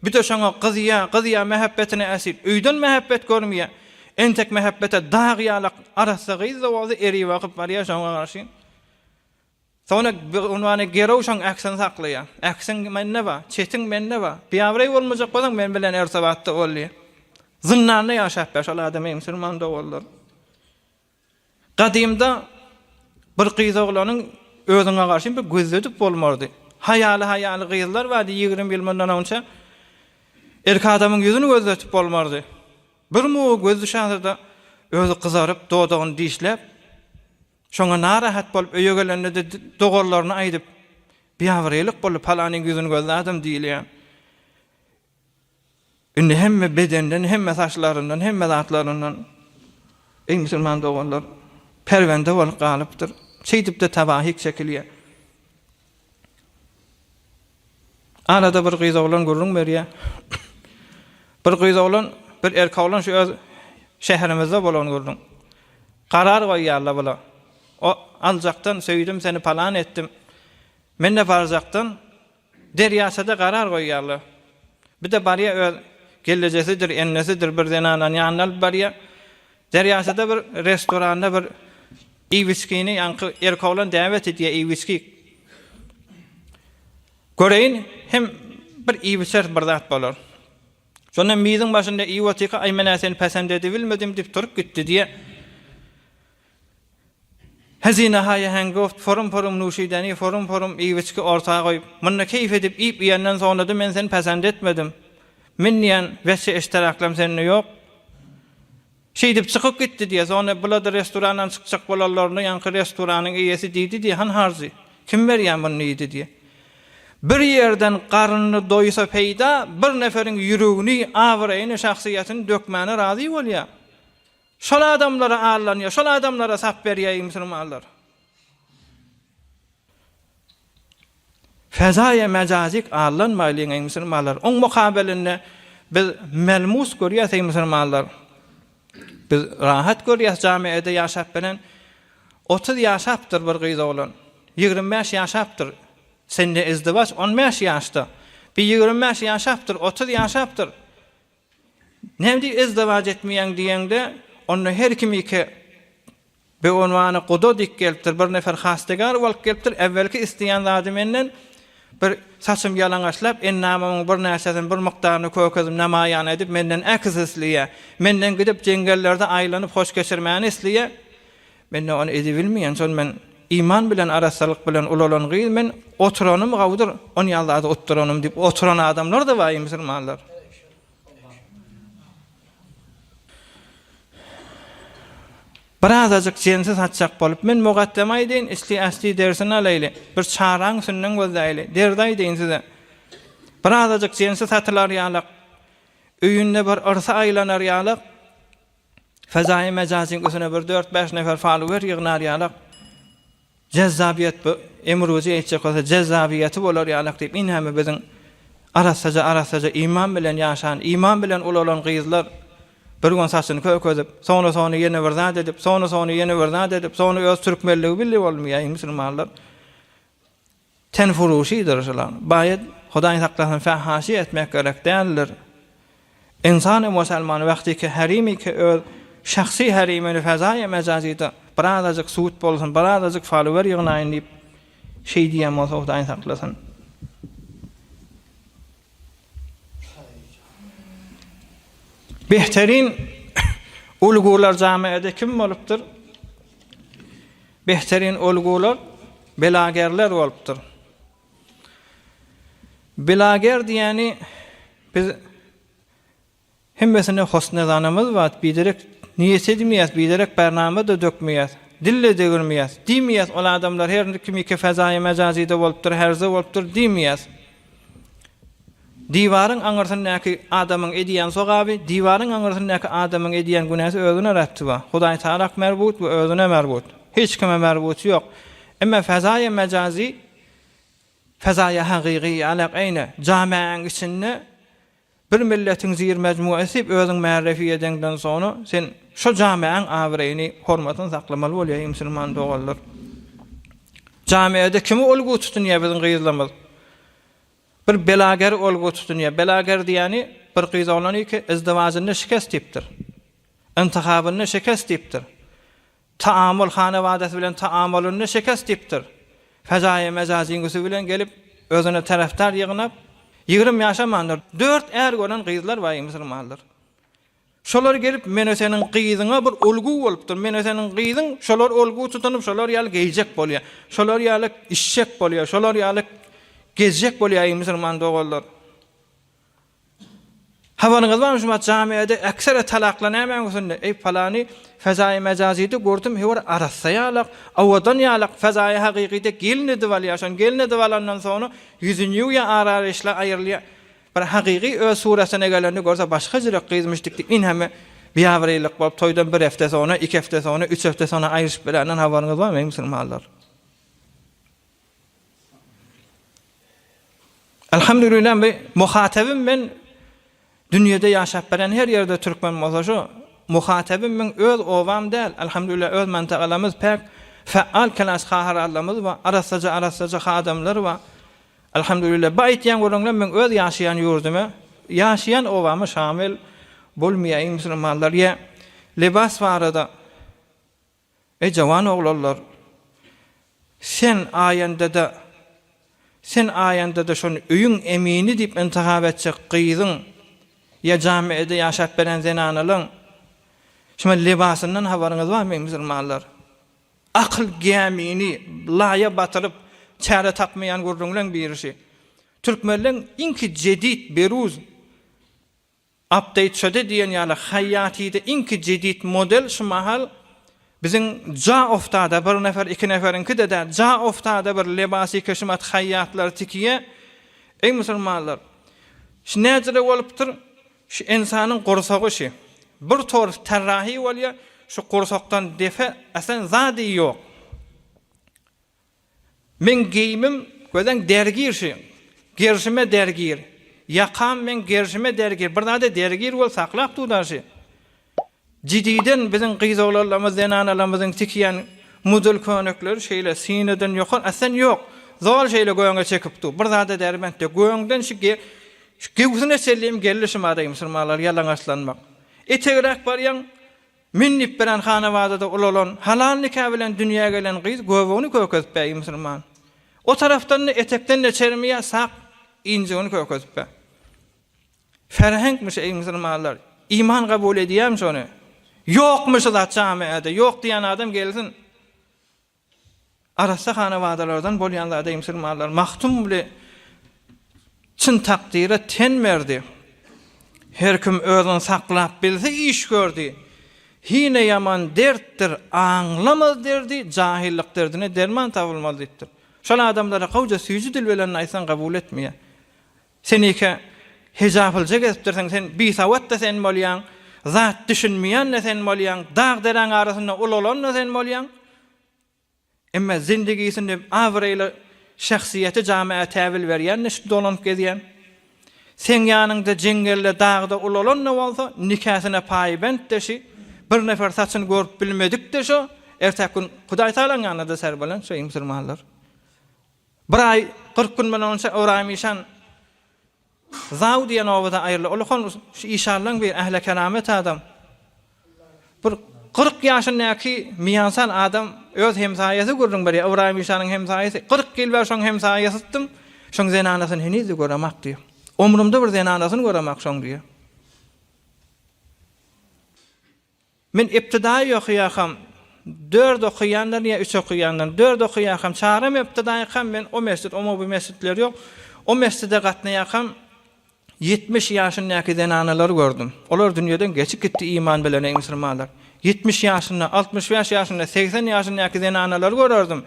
Bir-de şoňa gyzýar, gyzýar mähebbetine äsir. Öýden mähebbet görmeýär. Entek mähebbete dag ýalak arassa gyz-da bolsa erip akyp barýar şoňa garşy. Soňra unwany gerow şoň äksini saklaýar. Äksiň mende bar, çetiň mende bar. Biabraý bolmajak bolsaň men bilen ertebatda bol diýýär. Zyndanda ýaşap ýör şol adam eý musulman doganlar. Gadymda bir gyz oglanyň özüňe garşy bir gözledip bolmardy. Haýaly haýaly gyzlar bardy 20 ýyl mundan oňça. Erkek adamyň ýüzüni gözletip bolmardy. Bir mugy göz düşense-de özi gyzaryp dodagyny dişläp Şoňa narahat bolup öýe gelende-de doganlaryna aýdyp, Biabraýlyk boldy, palanyň ýüzüni gözlädim diýilýär. Indi hemme bedenden, hemme saçlaryndan, hemme zatlaryndan eý musulman doganlar, perwende bolup galypdyr. Şeýdip-de tabahyk çekilýär. Arada bir gyz oglan gürrüň berýär. Bir gyz oglan, bir erkek oglan şu öz şäherimizde bolan gürrüň. Karar goýýarlar bular. O aljakdan söýdüm seni palan etdim. Men-de barjakdan derýaçada karar goýýarlar. Bir-de barýar öz gellejesidir, ennesidir bir zenanany ýanyna alyp barýar. Derýaçada bir restoranda bir iýip-içgini ýaňky erkek oglan däwet edýär iýip-içgi. Göreýin hem bir iýip-içeris bir zat bolar. Şonda miziň başynda iýip otyrka aý men-ä seni pesent edibilmedim diýip turup gitdi diýýär. Hezine-haýa hengoft forum-forum nuşideni forum-forum iýip-içgi orta goýup, munda keýp edip iýip iýenden soňra-da men seni pesent etmedim. Men diýen weçe eşteraklam sende ýok. Şeýdip çykyp gitdi diýýär. Soňra bular-da restorandan çykjak bolanlarynda ýaňky restoranyň eýesi diýdi diýýär, Han Harzy, kim berýär muny diýdi diýýär. Bir ýerden garnyny doýsa peýda, bir neferiň ýüregini, abraýyny, şahsyýetini dökmäne razy bolýar. Şol adamlara allanýar, şol adamlara sap berýär eý musulmanlar. Fezaýa mejazik allanmaýlyň eý musulmanlar. Oň mukabelinde biz melmus görýäs eý musulmanlar. Biz rahat görýäs jamiede ýaşap bilen. 30 ýaşapdyr bir gyz oglan. 25 ýaşapdyr. Sende izdiwaç 15 ýaşda. Bir 25 ýaşapdyr, 30 ýaşapdyr. Näme diýip izdiwaç etmeýäň diýeňde, onda her kim ike Beonwana guda dik gelipdir, bir nefer hastegar bolup gelipdir, äwwelki isleýän zady menden, bir saçym ýalaňaçlap, endamymyň bir näçesini, bir mukdaryny kökezim namaýan edip, menden äkis isleýär. Menden gidip jeňňellerde aýlanyp hoş geçirmäni isleýär. Men-de ony edibilmeýän, şol men iman bilen, arassalyk bilen ulalan gyz men, oturanym gowudyr, on ýaly zady utduranym diýip oturan adamlar-da bar, eý musulmanlar. Birazajyk jensi satjak bolup, men mugaddem aýdaýyn, isli-äsli dersini alaýly, bir çaraň üstünden gözläýli, derdi aýdaýyn size. Birazajyk jensi satylar ýalak, öýünde bir yrsy aýlanar ýalak, fezaýy mejazyň üstüne bir dört-bäş nefer faluwer ýygnar ýalak, Jezzabiýet bu emruzy etjek bolsa jezzabiýeti bolar ýalak diýip inhäme biziň arassaja arassaja iman bilen ýaşan iman bilen ulalan gyzlar bir gün saçyny kökezip soňra soňra ýene bir zat edip soňra soňra ýene bir zat edip soňra öz türkmenligi billi bolmaýar eý musulmanlar Ten furuşydyr şular. Baýat Hudaý saklasyn fähaşy etmek gerek däldir. Ynsany musalman wagtyky härimiki öz şahsy härimini fezaýa mejazyda birazajyk sud bolsun birazajyk follower ýygnaýyn diýip şeý diýen bolsa Hudaý saklasyn. Behterin ulgular jamiada kim bolupdyr? Behterin olgular belagerler bolupdyr. Belager diýeni biz hemmesine hosnezanymyz bar, biderek niýet edmeýäs, biderek bernama-da dökmeýäs, dil-de degirmeýäs, diýmeýäs ol adamlar her kimiki fezaýy mejazyda bolupdyr, herze bolupdyr diýmeýäs. Diwaryň aňyrsyndaky adamyň edýän sogaby, diwaryň aňyrsyndaky adamyň edýän günäsi özüne rebti bar. Hudaý Tagalak merbut we özüne merbut. Hiç kime merbuty ýok. Emma fezaýy mejazy fezaýy hagygy ýalak eýne jamäň içinde bir milletiň zir mejmuasy diýip özüň märefi edeňden soňra sen şo jamäň abraýyny, hormatyny saklamaly bolýar eý musulman doganlar. Jamiada kimi ulgy tutunýar biziň gyzlarymyz? Bir belager olgu tutunýar. Belager diýýäni bir gyz oglan iki izdiwajynda şikest diýipdir. Intihabynda şikest diýipdir. Taamul hanabadasy bilen taamulynda şikest diýipdir. Fezaýy mejazyň üsti bilen gelip özüne tarapdar ýygnap 20 ýaşamandyr. Dört är gören gyzlar bar musulmanlar. Şolar gelip menä seniň gyzyňa bir olgu bolupdyr, menä seniň gyzyň şolar olgu tutunyp şolar ýaly geýjek bolýar, şolar ýaly içjek bolýar, şolar ýaly gezjek bolýar eý musulman doganlar. Habaryňyz barmy şu wagt jamiada eksere talaklar nämäň üstünde? Eý palany fezaýy mejazyda gördüm he bir arassa ýalak, owadan ýalak, fezaýy hakykyda gelin edip alýar, şony gelin edip alandan soňra ýüzüni ýuwýar ara-ara işler aýrylýar. Bir hakyky öz suratyna gelende görse başga jürek gyzmyş dik dik inheme biabraýlyk bolup toýdan bir hepde soňra, iki hepde soňra, üç hepde soňra aýryşyp bilenden habaryňyz barmy eý musulmanlar? Elhamdülillah bi muhatabym men dünýede ýaşap beren her ýerde türkmen bolsa şu muhatabym men öz obam däl elhamdülillah öz mantagalamyz päk faal kelas haharallamyz bar arassaja arassaja hadamlar bar Alhamdulillah bu aýtýan gürrüňler meň öz ýaşaýan ýurdumy, ýaşaýan obama şamil bolmaýar eý musulmanlar ýa libas barada eý jawan oglanlar sen aýandada sen aýandada şony öýüň emini diýip intihap etjek gyzyň ýa jamiede ýaşap beren zenanalaň şuma libasyndan habaryňyz barmy eý musulmanlar. Akyl gämini laýa batyryp çäre tapmaýan gürrüňleň birisi. Türkmenleň iňki jedit beruz update şöde diýen ýaly haýýatyda iňki jedit model şu mahal biziň ja oftada bir nefer iki neferiňki-de däl ja oftada bir lebasy keşimat haýýatlar tikiýä eý musulmanlar şu näjele bolupdyr Şu ynsanyň gursagy şi. Bir torf terrahi bolýa, şu gursakdan depe aslan zady ýok. Meň geýimim gözeň dergir şi. Gerşime dergir. Ýakam meň gerşime dergir. Bir zada dergir bolup saklap dur-da şi. Jididen biziň gyz-oglanlarymyz, zenanalarymyzyň tikýän mudel köýnekleri şeýle synadan ýokary aslan ýok. Zol şeýle göňe çekip dur. Bir zada derbent ýok. Göňden şu şu göwsüne çenli hem geldi şu madaý musulmanlar ýalaňaçlanmak. Etegräk barýaň, men diýip biren hanabadada ulalan, halal nika bilen dünýä gelen gyz göbegini kökezip bäý musulman. O tarapdan-da etekden-de çermeýär, sak injigini kökezip bä. Ferhenkmiş eý musulmanlar. Iman kabul edýämi şony? Ýokmy şu zat jamiada? Ýok diýen adam gelsin. Arassa hanabadalardan bolýan zat eý musulmanlar. Magtymguly çyn takdyra ten berdi. Her kim özüni saklap bilse iş gördi. Hine ýaman dertdir, aňlamaz derdi, jahyllyk derdine derman tapylmaz diýipdir. Şol adamlara gowja süýji dil bilen aýtsaň kabul etmeýär. Sen eke hejapylja gezipdirsiň, sen bisawat-da sen bolýaň, zat düşünmeýän-de sen bolýaň, dag-deräň arasynda ulalan-da sen bolýaň. Emma zindigisinde abraýly şahsyýeti jamiä täwil berýän-de şu dolanyp gezýän. Seň ýanyňda jeňňelde, dagda ulalan-da bolsa, nikasyna paýbent-de şi, bir nefer saçyny görüp bilmedik-de şo, ertäki gün Hudaýtagalaň ýanynda-da serbelenç şo, eý musulmanlar. Bir aý 40 gün bolança Ybraýym işan Zaw diýen obada aýryldy. Ol hon şu işanlaň bir ähli keramet adam. Bir 40 ýaşyndaky miýansal adam öz hemsaýasy gürrüň berýär. Ybraýym işanyň hemsaýasy. 40 ýyl bäri şoň hemsaýasytdym. Şoň zenanasyny heniz-de göremak diýýär. Ömrümde bir zenanasyny göremak şoň diýýär. Men ibtidaýy okaýarkam. Dört okaýanlar ýa üç okaýanlar. Dört okaýarkam, çaram öpdüdaýkam men o mesjit, omo bu mesjitler ýok. O mesjide gatnaýarkam 70 ýaşyndaky zenanalary gördüm. Olar dünýeden geçip gitdi iman bilen eý musulmanlar. 70 ýaşynda, 65 ýaşynda, 80 ýaşyndaky zenanalary görerdim.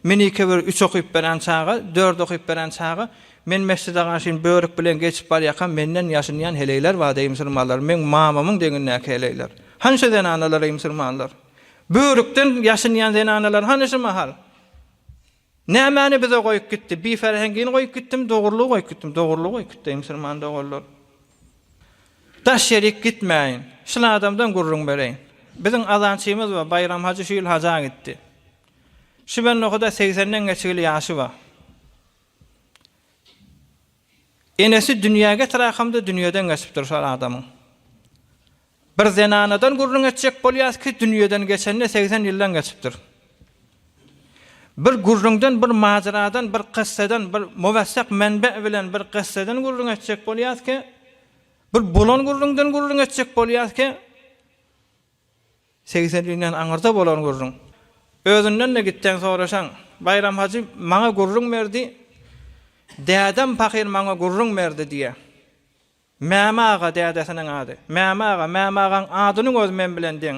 Menike bir üç okyp beren çaga, dört okyp beren çaga, men mesjide garşyn börük bilen geçip barýarkam menden ýaşynýan heleýler bardy eý musulmanlar, meň mamamyň deňindäki heleýler. Hany şu zenanalar eý musulmanlar? Börükden ýaşynýan zenanalar hany şu mahal? Nämäni bize goýup gitdi? Biferhengini goýup gitdimi, dogrulygy goýup gitdimi? Dogrulygy goýup gitdi eý musulman doganlar. Daş ýerik gitmäýin. Şul adamdan gürrüň bereýin. Biziň azançymyz bar, Baýram hajy şu ýyl haja gitdi. Şu bendehuda segsenden geçigili ýaşy bar. Enesi dünýä getiräkamda dünýeden geçipdir şol adamyň. Bir zenanadan gürrüň etjek bolýas ki, dünýeden geçenine 80 ýyldan geçipdir. Bir gürrüňden, bir majeradan, bir kyssadan, bir muwessak menbe bilen bir kyssadan gürrüň etjek bolýas ki, bir bolan gürrüňden gürrüň etjek bolýas ki, 80 ýyldan aňyrda bolan gürrüň. Özünden-de gitseň soraşaň, Baýram hajy maňa gürrüň berdi, dädem pahyr maňa gürrüň berdi diýýär. Mäme aga dädesiniň ady. Mäme aga, Mäme agaň adynyň özi men bilen deň.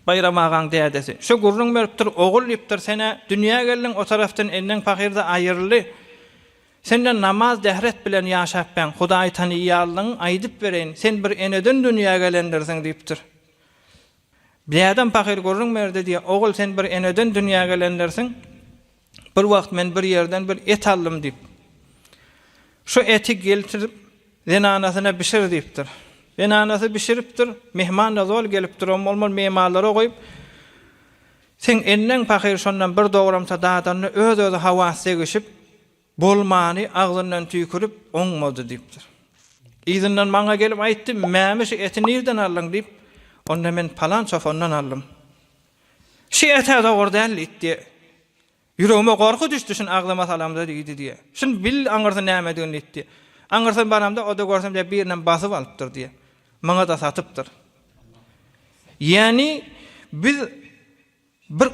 Baýram agaň dädesi. Şo gürrüň beripdir, ogul diýipdir, sen-ä dünýä geldiň, o tarapdan enneň pahyr-da aýryldy. Sen-de namaz dähret bilen ýaşapbäň, Hudaýy tanyýanlygyňy aýdyp bereýin, sen bir eneden dünýä gelendirsiň diýipdir. Dädem pahyr gürrüň berdi diýýär, ogul sen bir eneden dünýä gelendirsiň, Bir wagt men bir ýerden bir et aldym diýip. Şu eti geltirip zenanasyna bişir diýipdir. Zenanasy bişiripdir, myhman-da zol gelipdir, oň bolmaly myhmanlara goýup, Seň enneň pahyr şondan bir dogramça dadanda öz-özi hawas degişip, bolmany agzyndan tüýkürip, oňmady diýipdir. Yzyndan maňa gelip aýtdy, Mämi şu eti nirden aldyň diýip, onda men palan çopandan aldym. Şi et-ä dogry däl diýdi. Ýüregime gorky düşdi şuny agzyma salamda diýdi diýýär. Şuny bil aňyrsy nämedigini diýdi. Aňyrsyna baramda o-da görsem diýýär birinem basyp alypdyr diýýär. Maňa-da satypdyr. Ýagny biz bir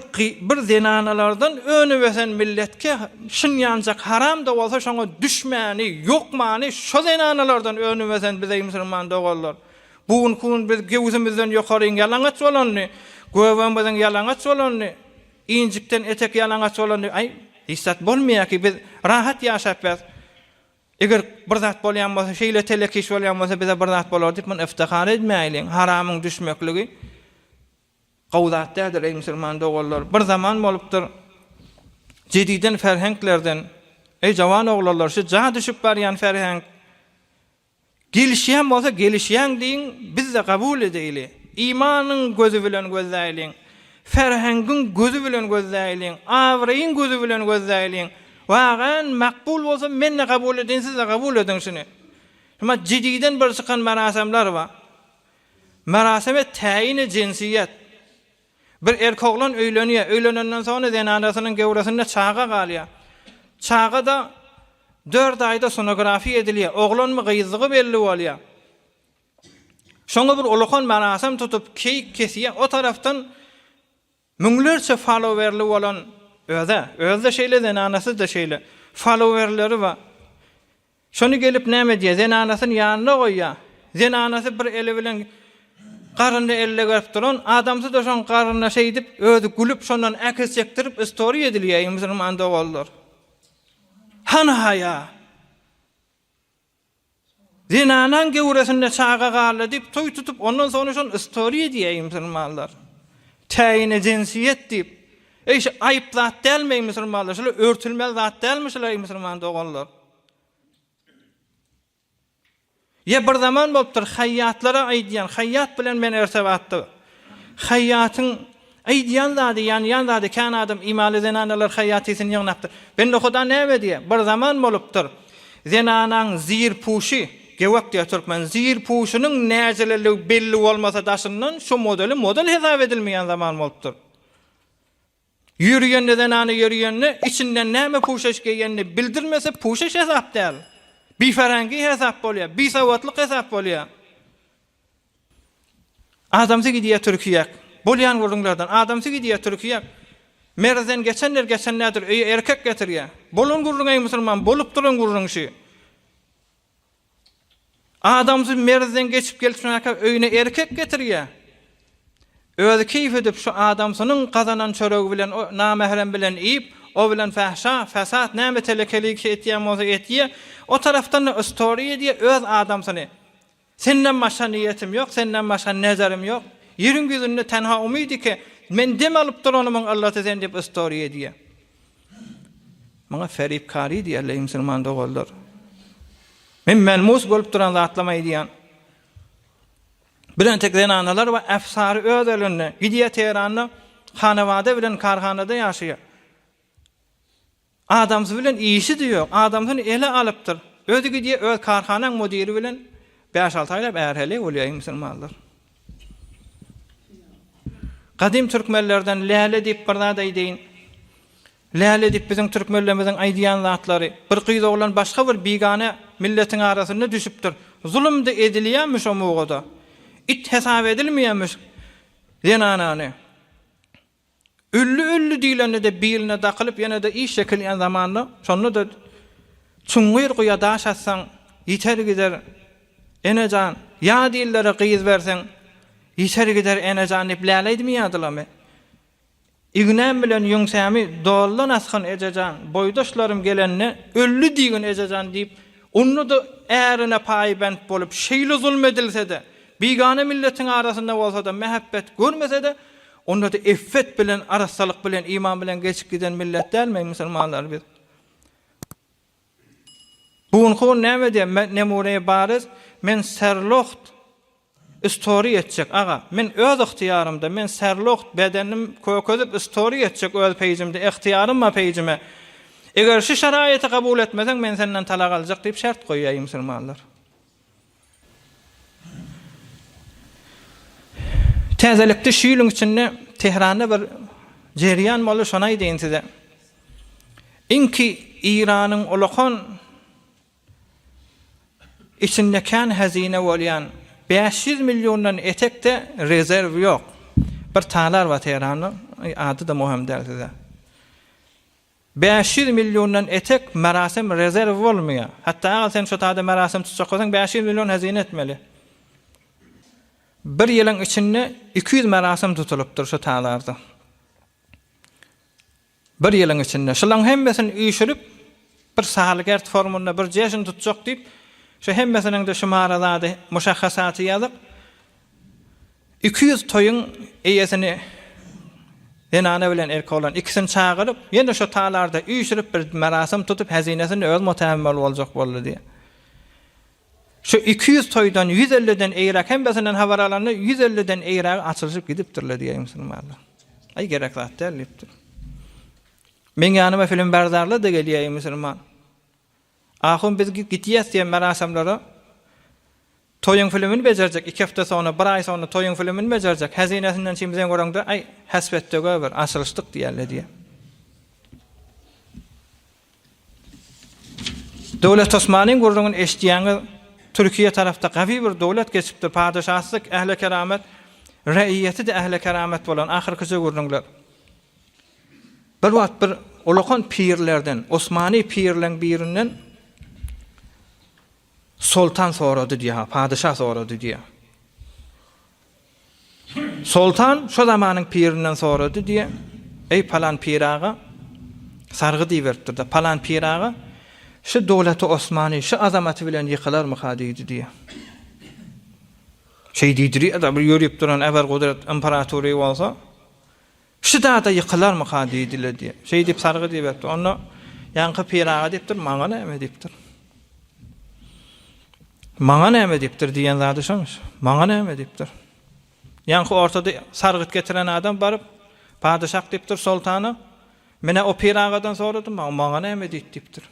bir zenanalardan önüp ösen milletke şunýanjak haram-da bolsa şoňa düşmäni, ýokmany şo zenanalardan önüp ösen bizeý musulman doganlar. Bu günki gün biz göwsümizden ýokaryň ýalaňaç bolanyny, göbegimiziň ýalaňaç bolanyny, injikden etek ýalaňaç bolanyny, aý, hiç zat bolmaýar ki, biz rahat ýaşap ýas. Eger bir zat bolýan bolsa, şeýle telek iş bolýan bolsa, bize bir zat bolar diýip, muny iftihar edmäýliň. Haramyň düşmekligi gowy zat däldir, eý musulman doganlar. Bir zaman bolupdyr, jediden ferhenklerden, eý jawan oglanlar, şu ja düşüp barýan ferhenk, Gelişýän bolsa gelişýäň diýiň, biz-de kabul edeýli. Imanyň gözi bilen gözläýliň. Ferhengiň gözi bilen gözläýliň. Abraýyň gözi bilen gözläýliň. Wagan makbul bolsa men-de kabul edeýin, siz-de kabul ediň şuny. Şuma jediden bir çykan merasemler bar. Meraseme täýini jensiýet. Bir erkoglan öýlenýär. Öýlenenden soňra zenanasynyň göwresinde çaga galýar. Çaga-da dört aýda sonografiýa edilýär. Oglanmy, gyzdygy belli bolýar. Şoňa bir ulakan marasym tutup, keýik kesýär. O tarapdan müňlerçe followerli bolan öz-ä, özi-de şeýle, zenanasy-da şeýle, followerleri bar. Şony gelip näme edýär? Zenanasyny ýanyna goýýar. Zenanasy bir eli bilen garnyny ellegerip duran, adamsy-da şoň garnyna şeýdip, özi gülüp, şondan äkes çekdirip, istoriýa edilýär, eý musulman doganlar. Hany haýa? Zenanaň göwresinde çaga galdy diýip, toý tutup, ondan soňra şony istoriýa edýär, eý musulmanlar. Täýine jensiýet diýip. Eý, şu aýyp zat dälmi, eý musulmanlar? Şular örtülmeli zat dälmi şular, eý musulman doganlar? Ýa bir zaman bolupdyr, haýýatlara aýdýan, haýýat bilen men ertebatda. Haýýatyň aýdýan zady, ýanýan zady, kän adam imanly zenanalar haýýatysyny ýygnapdyr. Bende Huda näme diýýär? Bir zaman bolupdyr, zenanaň zir puşy, gewek diýýär türkmen, zir puşunyň näjeleligi belli bolmasa daşyndan şu modeli model hesap edilmeýän zaman bolupdyr. Ýörýende zenany ýörýende içinden näme puşeş geýenini bildirmese puşeş hesap däl. Biferengi hesap bolýar, bisowatlyk hesap bolýar. Adamsy gidýär Türkiýä. Bolýan gürrüňlerden. Adamsy gidýär Türkiýä. Merzden geçendir, geçen nädir, öýe erkek getirýär. Bolan gürrüň eý musulman, bolup duran gürrüň şü. Adamsy merzden geçip gelşmäkä öýüne erkek getirýär. Özi keýp edip şu adamsynyň gazanan çöregi bilen namährem bilen iýip, o bilen fähşa, fesat näme telekelik etýän bolsa etýär. O tarapdan-da ystoriý edýär öz adamsyny. Senden başga niýetim ýok, senden başga nezerim ýok. Ýeriň ýüzünde tenha umyt iki, men dem alyp duranymyň yllaty sen diýip ystoriý edýär. Muňa feribkary diýerler musulman doganlar. Men melmus bolup duran zatlama aýdýan. Bir entek zenanalar we efsary öz elinde, gidýär Teheranda, hanawada bilen karhanada ýaşaýar. Adamsy bilen işi-de ýok, adamsyny ele alypdyr. Özi gidýär öz karhanaň müdiri bilen bäş-alty aýlap är-heleý bolýar eý musulmanlar. Gadym türkmenlerden läle diýip bir zat aýdaýyn. Läle diýip biziň türkmenlerimiziň aýdýan zatlary. Bir gyz oglan başga bir bigana milletiň arasynda düşüpdir. Zulum-da edilýärmiş o mugada. It hesap edilmeýärmiş zenanany. Öldi-öldi diýlende-de biline dakylyp ýene-de iş çekilýän zamanda, şonda-da çuňňur guýa daş atsaň, ýiter gider, ene jan, ýat illere gyz berseň, ýiter gider, ene jan diýip läle aýdmaýardylarmy? Ignäm bilen ýüňsämi doldan asgyn, eje jan, boýdaşlarym gelende, öldi diýgin, eje jan diýip, onda-da ärine paýbent bolup, şeýle zulum edilse-de, bigana milletiň arasynda bolsa-da, mähebbet görmese-de, Onda-da iffet bilen, arassalyk bilen, iman bilen geçip giden millet dälmi musulmanlar biz? Bu günki gün näme diýýär? Men nemune bariz, men serloht istoriý etjek aga. Men öz ygtyýarymda, men serloht bedenim kökezip istoriý etjek öz peýjimde, ygtyýarym bar peýjime. Eger şu şaraýaty kabul etmeseň, men senden talak aljak diýip şert goýýar musulmanlar. Täzelikde şu ýylyň içinde Tehranda bir jerýan boldy, şony aýdaýyn size. Iňki Eýranyň ulakan içinde kän hazine bolýan 500 milliondan etekde rezerw ýok. Bir talar bar Tehranda, ady-da möhüm däl size. 500 milliondan etek merasym rezerw bolmaýar. Hatda agal sen şo tada merasym tutjak bolsaň 500 million hazine etmeli. Bir ýylyň içinde 200 merasym tutulypdyr şo talarda. Bir ýylyň içinde. Şulaň hemmesini üýşürip bir salgert formunda bir jeşn tutjak diýip şo hemmesiniň-de şumara zady muşahhasaty ýazyp 200 toýuň eýesini zenana bilen erkek oglan ikisini çagyryp, ýene şo talarda üýşürip bir merasym tutup hezinesini öz motahemmel boljak boldy diýýär. Şu 200 toýdan 150-den eýräk hemmesinden habar alanda 150-den eýrägi açylyşyp gidipdirler diýýär musulmanlar. Aý gerek zat däl diýipdir. Meň ýanyma film berdarlar-da gelýär musulman. Ahun biz gidýäs diýen merasemlere Toýuň filimini bejerjek, iki hepde soňra, bir aý soňra toýuň filimini bejerjek, hezinesinden çimzen göreňde, aý, hesbetde göber, açylyşdyk diýerler diýýär. Döwlet Osmanyň gürrüňini eşidýäňiz, Türkiýe tarapda gawy bir döwlet geçipdir, padyşasy ähli keramet, reýeti-de ähli keramet bolan ahyrkyja gürrüňler. Bir wagt bir ulakan pirlerden, Osmany pirleň birinden Soltan sorady diýýär, padyşa sorady diýýär. Soltan şo zamanyň pirinden sorady diýýär. Eý palan pir aga, sargy diýiberipdir-de, palan pir aga, şu döwleti Osmany şu azamaty bilen ýykylarmyka diýdi diýýär. Şeý diýdirýär-de, bir ýörüp duran äber gudrat imperatory bolsa, Şu zada ýykylarmyka diýdile diýip. Şeý diýip sargy diýiberipdir. Onda ýaňky pir aga diýipdir, maňa näme diýipdir. Maňa näme diýipdir diýen zady şomuş. Maňa näme diýipdir. Ýaňky ortada sargyt getiren adam baryp, padyşah diýipdir soltana, Menä o pir agadan soradym, maňa näme diýdi diýipdir.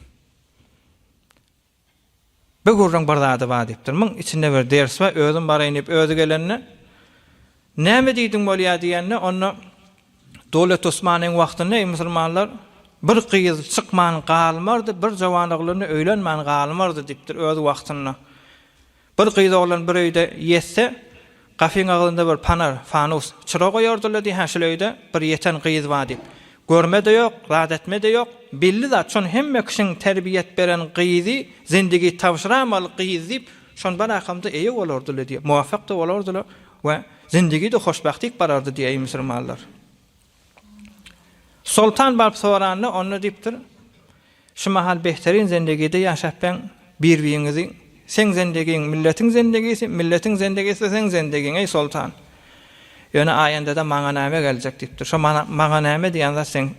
Bu gürrüň bir zady bar diýipdir. Muň içinde bir ders bar, özüm baraýyn diýip özi gelende, Näme diýdiň bolýar diýende, onda Döwlet Osmanyň wagtynda eý musulmanlar, bir gyz çykman galmardy, bir jowan oglan-da öýlenmän galmardy diýipdir öz wagtynda. Bir gyz oglan bir öýde ýetse, Gapyň agzynda bir panar, fanus, çyra goýardylar diýip, hä şul öýde bir ýeten gyz bar diýip. Görme-de ýok, zat etme-de ýok. Belli zat, şony hemme kişiň terbiýet beren gyzy, zindigi tabşyramaly gyz diýip, şony barakamda eýe bolardylar diýip, muwaffak-da bolardylar we zindigi-de hoşbahtyk barardy diýýär musulmanlar. Soltan baryp soranda, onda diýipdir, Şu mahal behterin zendigide ýaşapbeň, bir-biriňizi, seň zendigiň milletiň zendigisi, milletiň zendigisi seň zendigiň, eý soltan! Ýöne aýendede maňa näme geljek diýipdir. Şo maňa näme diýen zat seň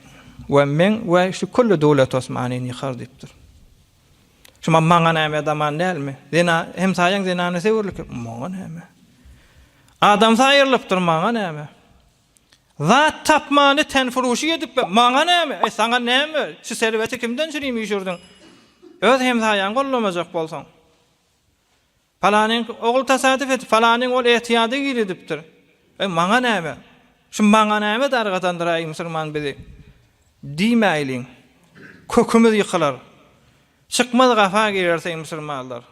we meň we şu külli döwlet Osmanyny ýykar diýipdir. Şu maňa näme daman dälmi? Zena, hemsaýaň zenany söwürlik, maňa näme? Adamsy aýrylypdyr, maňa näme? Zat tapmany tenfuruşy edip ber. Maňa näme? Eý, saňa näme? Şu serweti kimden çürim üýşürdiň? Öz hemsaýaňy gollamajak bolsaň. Palanyň ogul tasadyf edip, palanyň ol ähtiýada girizipdir. Eý, maňa näme? Şu maňa näme dargadandyr-aý musulman bizi? Diýmäýliň. Kökümiz ýykylar. Çykmaz gafa gireris eý musulmanlar.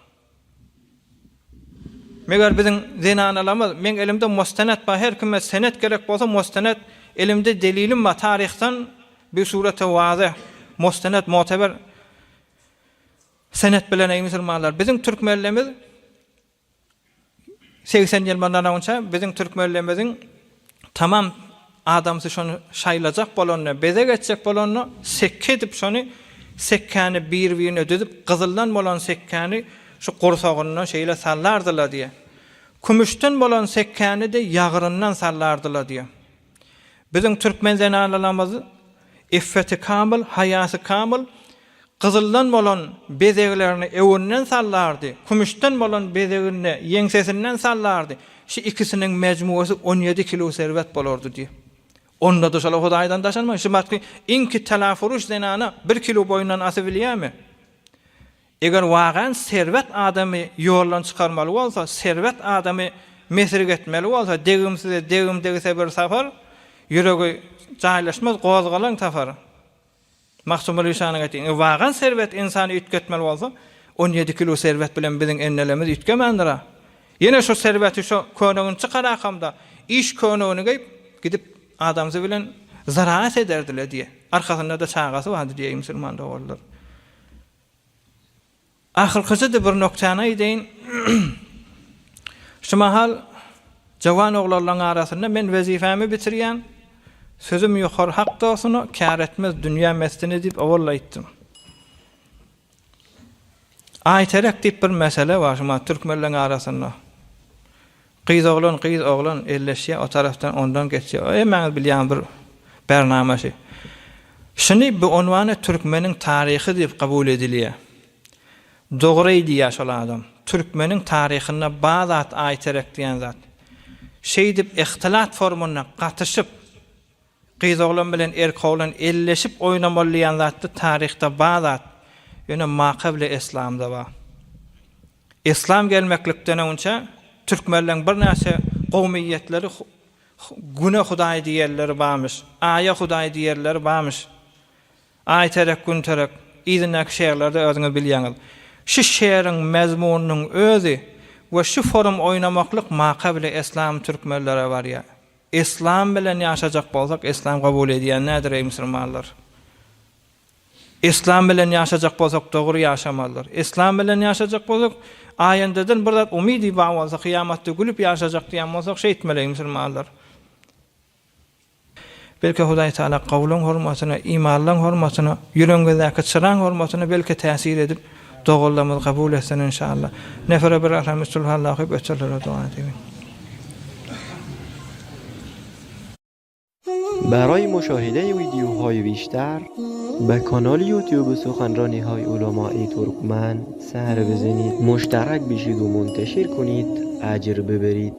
Meger biziň zenanalarymyz, meň elimde mostenet bar, her kime senet gerek bolsa mostenet, elimde delilim bar taryhdan bi surete waze, mostenet, moteber senet bilen eý musulmanlar, biziň türkmenlerimiz 80 ýyl mundan öňçe biziň türkmenlerimiziň tamam adamsy şony şaýlajak bolanda, bezeg etjek bolanda sekge edip şony sekgäni bir-birine düzüp gyzyldan bolan sekgäni şu gursagyndan şeýle sallardylar diýýär. Kümüşden bolan sekgäni-de ýagyryndan sallardylar diýýär. Biziň türkmen zenanlarymyz iffeti kamyl, haýasy kamyl, gyzyldan bolan bezeglerini öwünden sallardy, kümüşden bolan bezegini ýeňsesinden sallardy. Şu ikisiniň mejmuasy on ýedi kilo serwet bolardy diýip. Onda-da şolar Hudaýdan daşanmaý. Şu matky iňki telafuruş zenana bir kilo boýundan asybilýärmi? Eger wagan serwet adamy ýoldan çykarmaly bolsa, serwet adamy mesrik etmeli bolsa, degimsize degim degse bir sapar, ýüregi jaýlaşmaz, gozgalaň tapar. Magtymguly şanyň aýtýan, wagan serwet ynsany üýtgetmeli bolsa, on ýedi kilo serwet bilen biziň enelerimiz üýtgemändir-a. Ýene şo serweti şo könegini çykarakamda, iş könegini geýip, gidip adamsy bilen zaraat ederdi-le diýe. Arkasynda-da çagasy bardy diýe, musulman doganlar. Ahyrkyja-da bir noktany aýdaýyn. Şu mahal jawan oglanlaryň arasynda men wezipemi bitirýän, sözüm ýokary hak dostuna, kär etmez dünýä mestine diýip owal aýtdym. Aýterek diýip bir mesele bar şu mahal türkmenleň arasynda. Gyz oglan gyz oglan elleşýär o tarapdan ondan geçýär. O hemmäňiz bilýän bir bernama şi. Şuny bu onwany türkmeniň taryhy diýip kabul edilýär. Dogry diýýär şol adam. Türkmeniň taryhynda bar zat aýterek diýen zat. Şeýdip ihtilat formunda gatyşyp gyz oglan bilen erk oglan elleşip oýnamaly diýen zatda taryhda bar zat. Ýöne makably eslamda bar. Yslam gelmeklikden öňçe türkmenleň birnäçe kowmyýetleri Güne Hudaý diýerleri barmyş, Aýa Hudaý diýerleri barmyş. Aý terek, Gün terek, yzyndaky şerleri-de özüňiz bilýäňiz. Şu şeriň mezmunynyň özi we şu forum oýnamaklyk makably Yslam türkmenlere barýar. Yslam bilen ýaşajak bolsak Yslam kabul edýän nädir eý musulmanlar? Yslam bilen ýaşajak bolsak dogry ýaşamalydyr. Yslam bilen ýaşajak bolsak, aýendeden bir zat umydy bar bolsa, kyýamatda gülüp ýaşajak diýen bolsak şeýtmeli musulmanlar. Belki Hudaý Taala gawulyň hormatyna, imanlyň hormatyna, ýüregiňizdäki çyraň hormatyna belki täsir edip dogalarymyzy kabul etsin inşallah. Nefere bir alham üç Kulhalla okyp öterlere doga edeliň. برای مشاهده ویدیوهای بیشتر به کانال یوتیوب سخنرانی های علمای ترکمن سر بزنید مشترک بشید و منتشر کنید اجر ببرید.